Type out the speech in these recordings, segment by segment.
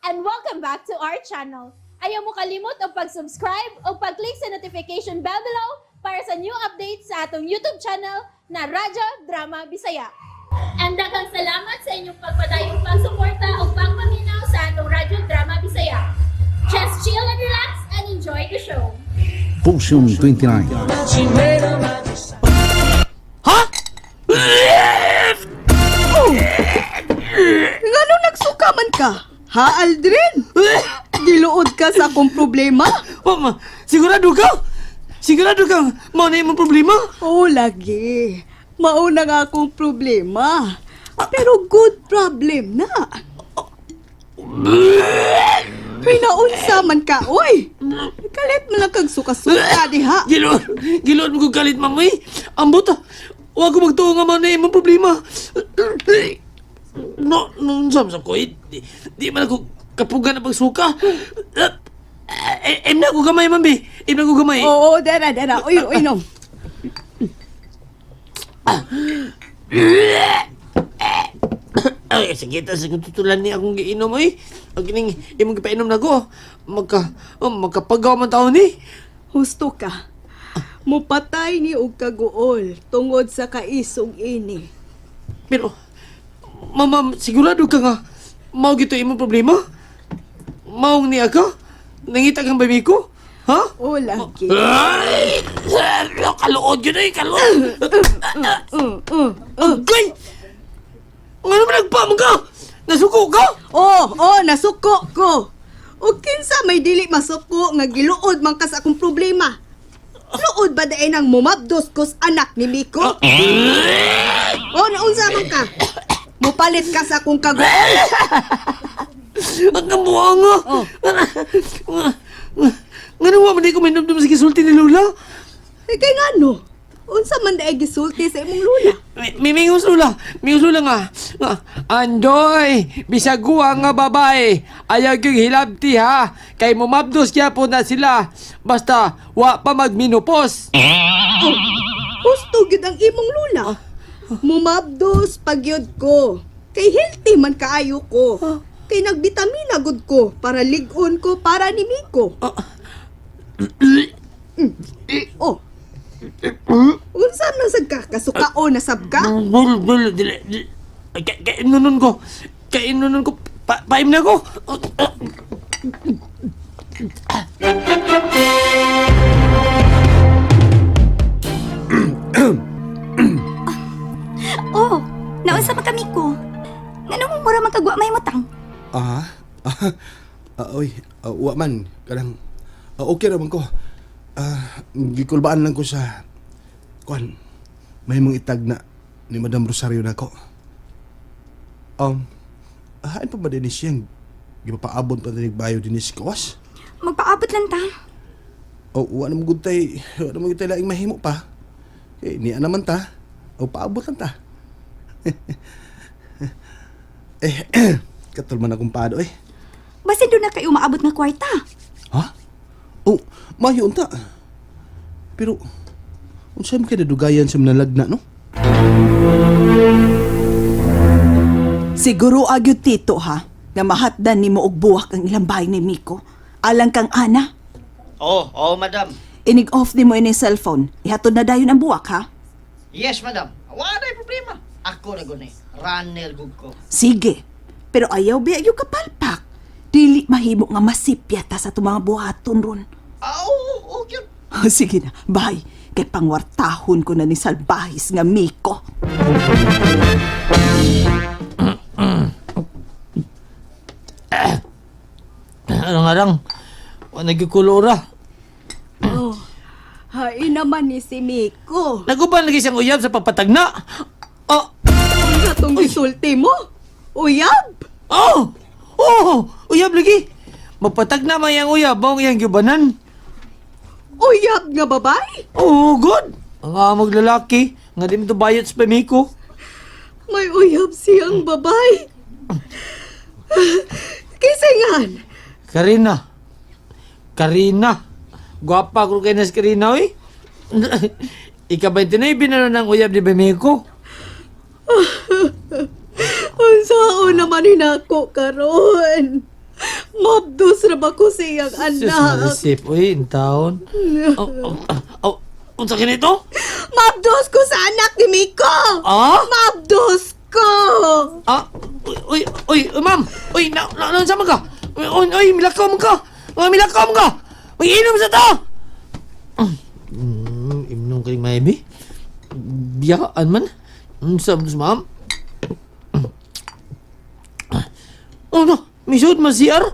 And welcome back to our channel. Ayaw mo kalimot og pag-subscribe o pag-click sa notification bell below para sa new updates sa atong YouTube channel na Radyo Drama Bisaya. And daghang salamat sa inyong pagpadayong pagsuporta o pagpaminaw sa atong Radyo Drama Bisaya. Just chill and relax and enjoy the show. Potion 29. Ha? Ngano nagsuka man ka? Ha, Aldrin? Giluod ka sa akong problema? Mama, sigurado ka? Sigurado ka? Mao na imong problema? Oo, lagi. Mauna nga akong problema. Pero good problem na. Pinaunsa man ka, oy! Kalit man lang kag suka-suka diha. Giluod, giluod mo kong kalit, ma'am, eh. Ambot, ah. Huwag ko magtuo nga mao na imong problema. No, no, sam sam ko, eh. Di man ako kapugan na pagsuka. Eh, em na ako gamay, ma'am, eh. Em na ako gamay. Oo, dara, dara. Uy, uy, no. Ay, sige ta sa tutulan ni akong giinom oy. Ang kining imong gipainom nako. Magka oh, magkapagaw man taon ni. Husto ka. Mupatay ni og kaguol tungod sa kaisog ini. Pero mama, sigurado ka nga mao gito imong problema? Maong niya ka? Nangita kang baby ko? Ha? Oo, lagi. Ay! Kaluod yun eh, kaluod. Agay! Nga naman nagpamang ka? Nasuko ka? Oo, oh, nasuko ko. O kinsa may dili masuko nga giluod man ka sa akong problema. Luod ba daay nang mumabdos kos anak ni Miko? O, naunsa man ka? Mupalit ka sa akong kaguol. Ang kabuha nga. Oh. Nga naman man di ko minumdum sa gisulti ni Lola. Eh, kay ngano? Unsa man daay gisulti sa imong lula? Mingos Lola. Mingos Lola nga. Nga, Andoy, bisagua nga babae. Ayaw yung hilabti ha. Kay mumabdos kaya po na sila. Basta, wa pa magminupos. Oh, husto gyud ang imong lula. Mumabdos pagyud ko. Kay healthy man kaayo ko. Kay nagbitamina gud ko para lig-on ko para ni Miko. Oh. Unsa man sad ka? Kasukao na sab ka? Bul, bul, dili, dili. Kainunon ko. Kainunon ko. Paim na ko. Oh, naunsa pa kami ko. Nganong mura man kagwa may mutang? Ah, ah, ah, oy, wa man, kanang, okay ra man ko. Gikulbaan lang ko sa, kuan, may mong itag na ni Madam Rosario nako. Hain pa ba din siyang gipapaabot pa din bayo din si Kawas? Magpaabot lang ta. O, wa na mo gud tay, wa na mo gud tay laing mahimo pa. Kay niya naman ta. O, paabot lang ta. Eh, katol man akong pado eh. Basin doon na kayo umaabot nga kwarta. Ha? Oh, mayo unta. Pero unsa man kay dadugayan sa manalagna no? Siguro agyud tito ha, nga mahatdan nimo og buwak ang ilang bahay ni Miko. Alang kang ana, Oh, oh, madam. inig off nimo ini cellphone. Ihatod na dayon ang buwak ha. Yes, madam. Wala problema. Ako ra gud ni. Runner gud ko. Sige. Pero ayaw biya yung kapalpak. Dili mahimo nga masipya ta sa itong mga buhaton ron. Ah, oo, okay. Sige na, bye. Kay pangwartahon ko na ni Salbahis nga Miko. Ano nga lang? Wa nagkukulora. Oh. Hain naman ni si Miko. Naguban lagi siyang uyab sa pagpatagna. Oh, Unsa tong gisulti mo? Uyab? oh, oh, uyab lagi. Magpatagna man yang uyab, maong iyang giubanan. Uyab nga babay? Oh, good. Ang amag lalaki, nga di mo to bayot sa pamiko. May uyab siyang babay. Kisingan. Karina. Karina. Gwapa ko kay nas Karina, oy. Ika-29 na ng uyab ni Bemeko. Unsaon naman hinako karon? Mabdos ra ba ko sa iyang Sus, anak? malisip. Uy, in taon. Oh, oh, oh, unsa kinito? Mabdos ko sa anak ni Miko! Ah? Mabdos ko! Ah, uy, uy, uy, uy, ma'am. Uy, na, na, na, man ka? Uy, uy, uy, milakaw man ka. Uy, milakaw man ka. Uy, inom sa to. Inom kay maybe. Biyaan man. Sa ma'am. Oh no, misud man CR.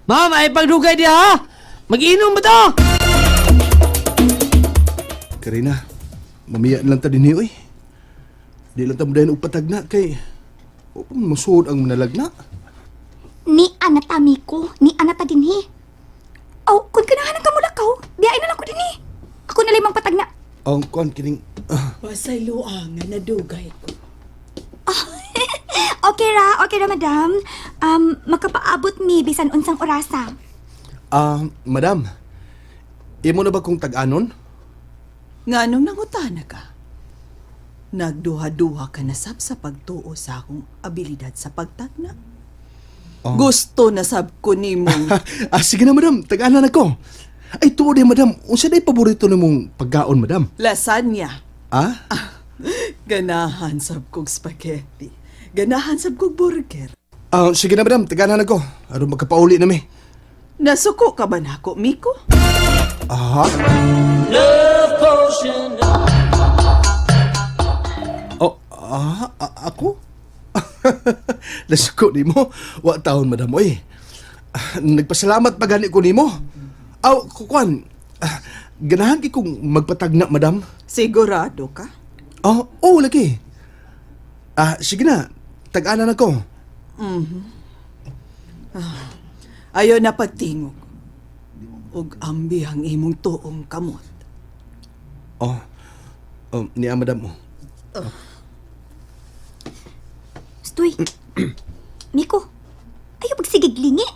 Ma'am, ay pagdugay diha ha. Mag-inom ba to? Karina, mamiya na lang ta dinhi oy. Di lang ta mudayon og patagna kay upang masuod ang manalagna. Ni ana ta, Miko. Ni ana ta dinhi. Aw, kung ganahan ka mulakaw, biyain na lang ko dinhi. Ako na limang patagna. Ang kuan kining Wasay luang nga nadugay ko. Okay ra, madam. Makapaabot mi bisan unsang orasa. ah, madam. Imo na ba kong tag-anon? Nga nung nangutana ka, nagduha-duha ka na sab sa pagtuo sa akong abilidad sa pagtagna. Oh. Gusto na sab ko nimong Sige na madam, tag-anan ako. Ay tuod eh madam, unsa day paborito nimong pagkaon madam? lasagna. Ah? Ganahan sab kog spaghetti. Ganahan sab kog burger. Ah, sige na madam, tag-anan ako. Aron magkapauli na mi. Nasuko ka ba nako, Miko? Aha. Oh, ako? Nasuko nimo. Wa taon madam oy. Ah, nagpasalamat pa gani ko nimo. Aw, kuan. Ganahan kay kong magpatagna madam. Sigurado ka? Oh, oh lagi. Ah, sige na. Tag-anan ako. Ayo na pagtingog. Ug ambi ang imong tuong kamot. Oh. Oh, niya madam oh. Stoy. Miko, ayaw pagsigig lingi.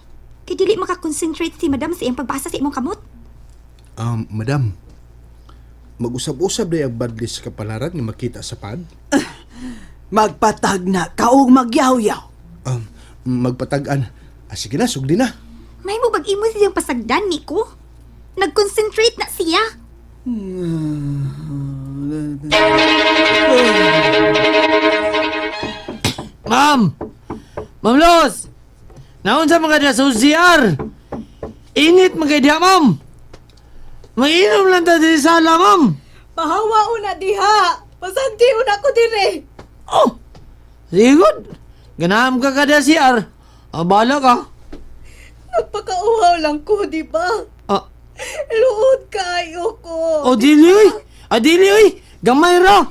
Kay dili makakonsentrate si madam sa iyang pagbasa sa imong kamot. Madam. Mag-usab-usab day ang badlis sa kapalaran nga makita sa pad. Magpatagna ka og magyawyaw. Magpatag-an. Ah, sige na, sugdi na. May mo bag imo siyang pasagdan, Miko. Nag-concentrate na siya. Ma'am! Ma'am Los! Naunsa mga diha sa CR? Init mga diha, ma'am! Mag-inom lang ta diri sa sala, ma'am! Pahawa una diha! Pasanti una ko dire! Oh! Sigod! Ganahan ka ka diha CR. Ah, bahala ka. Nagpakauhaw lang ko, di ba? Ah, Luod kayo ko. oh, dili oy! Ah, dili oy! Gamay ra!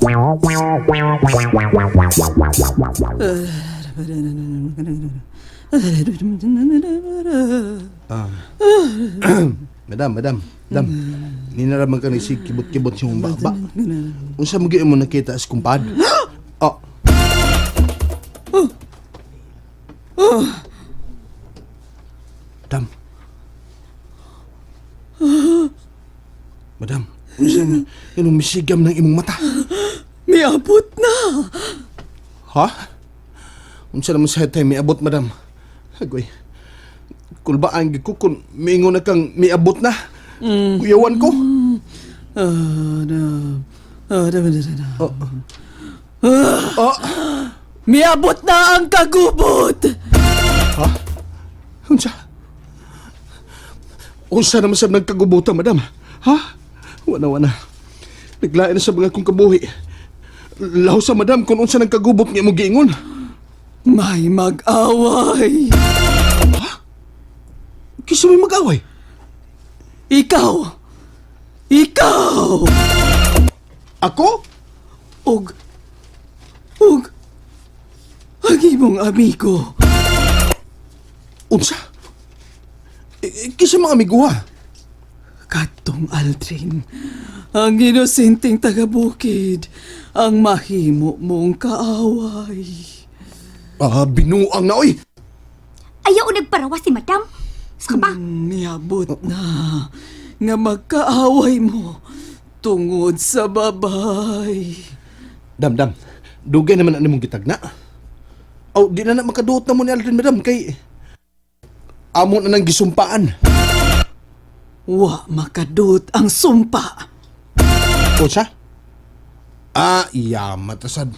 Madam, madam, madam. Ninaraman ka ni si kibot-kibot siyang baba. Unsa mo gyud mo nakita sa kumpad? Oh. Madam. Madam, unsa man kanong misigam ng imong mata? Miabot na. Ha? Unsa naman sa tay miabot, madam? Agoy. Kulbaan gyud ko kung miingon na kang miabot na. Kuyawan ko. Ah, na. Ah, na, na, na, na. Oh. Oh. Miabot na ang kagubot. Ha? Unsa? Unsa naman sa nagkagubutan, madam? Ha? Wala, wala. Naglain na sa mga kong kabuhi. Laho sa madam kung unsa nagkagubot nga imong giingon. May mag-away. Kisa may mag-away. Ikaw. Ikaw. Ako? Og og ang imong amigo. Unsa? Kisa mga amigo ha? Katong Aldrin, ang inosenteng taga-bukid, ang mahimo mong kaaway. Ah, binuang na oy. Ayaw o nagparawa si madam. Saka pa, Miabot na nga magkaaway mo tungod sa babay. Dam, dam. Dugay naman ang imong gitagna. Aw, di na na makaduot na mo ni Aldrin, madam, kay... Amo na nang gisumpaan. Wa makadut ang sumpa. Unsa? Ah, iya, matasad.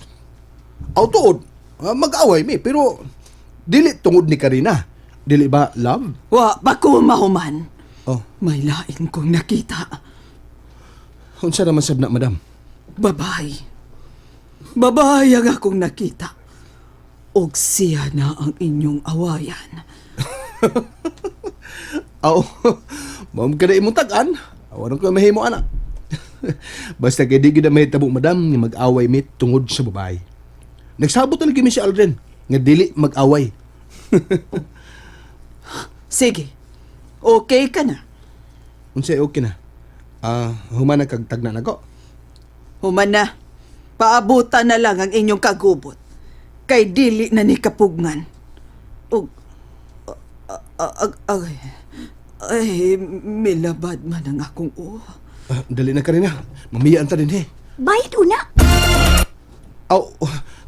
Aw tuod, mag-away mi, pero dili tungod ni Karina. Dili ba, love? Wa pa ko mahuman. Oh, May lain kong nakita. unsa naman sab na, madam? Babae. Babae ang akong nakita. Og siya na ang inyong awayan. Aw, ma'am kada imong tag-an. Aw, anong ko mahimo ana? Basta kay di gid na mahitabo, madam, nga mag-away mi tungod sa babae. Nagsabot na lagi mi si Aldrin nga dili mag-away. Sige, okay ka na. Unsay okay na? Ah, human na kag tagna nako. Human na. Paabutan na lang ang inyong kagubot. Kay dili na ni kapugngan. Og ay, ay, milabad man ang akong uo. Ah, dali na Karina. Mamiyaan ta din eh. Bayad una. Aw,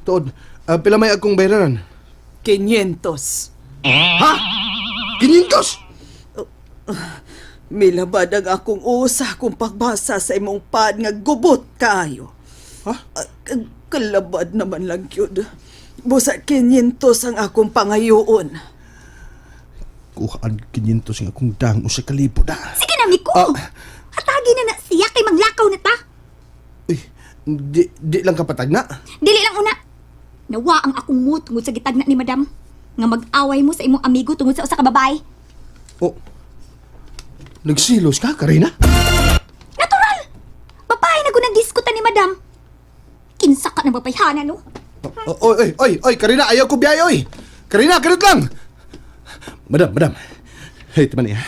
tuod. Ah, pila may akong bayaran? 500. Ha? 500? Milabad ang akong uo sa akong pagbasa sa imong pad nga gubot kaayo. Ha? Ah, Kalabad naman lang yun. Busa 500 ang akong pangayoon. Kuhaan 500 nga akong dang usa ka libo na. Sige na, Miko. Ah. Hatagi na na siya kay manglakaw na ta. Uy, di lang kapatag na. Dili lang una. Nawa ang akong mo tungod sa gitagna ni madam. Nga mag-away mo sa imong amigo tungod sa usa ka babae. Oh. Nagsilos ka, Karina? Natural! Babae na gunang diskuta ni madam. Kinsa ka na babayhana, no? Oh, oy, oy, oy, oy, Karina, ayaw ko biyay, oy. Karina, karot lang. Madam, madam. Hey, timan niya.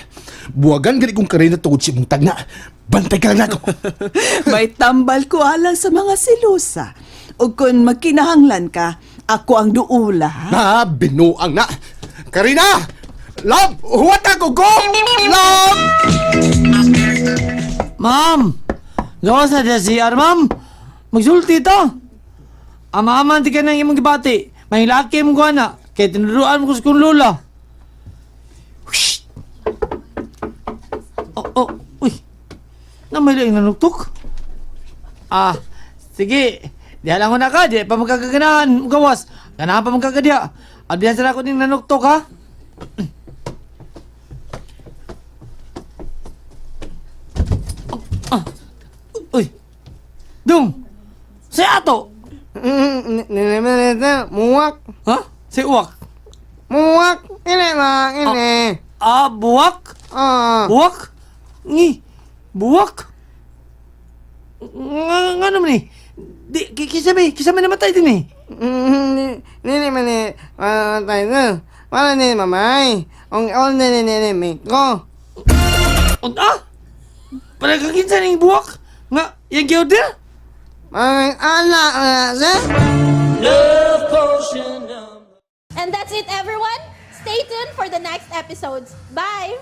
Buwagan gani kong Karina tungod sa imong tagna. Bantay ka lang nako. May tambal ko alang sa mga silusa. O kung magkinahanglan ka, ako ang duula. Ha? Na, binuang na. Karina! Love! Huwat ako ko! Love! Ma'am! Gawa sa DCR, ma'am! Magsulti ta! Ama-aman ti ka ng imong gibati. May laki mong kuha na. Kaya tinuruan mo ko sa kong lola. Whoosh! Oh, oh, uy. Na may laing nanuktok. Ah, sige. Diha lang ko na ka. Di pa magkaganahan. Gawas. Ganahan pa magkakadya. Abihan sa ako ning nanuktok, ha? Uy! Dung! Si ato! Muwak. Ha? Si uwak? Muwak. Ini lang, ini. Ah, buwak? Ah. Buwak? Ngi! Buwak? Nga, nga naman eh. Di, kisa may namatay din eh. Nini man ni mamatay na. Wala ni mamay. Ang on ni ni ni mi ko. Ah! Palagakin sa ning buwak? Nga, yung giorder? Mga anak na sa. And that's it, everyone. Stay tuned for the next episodes. Bye!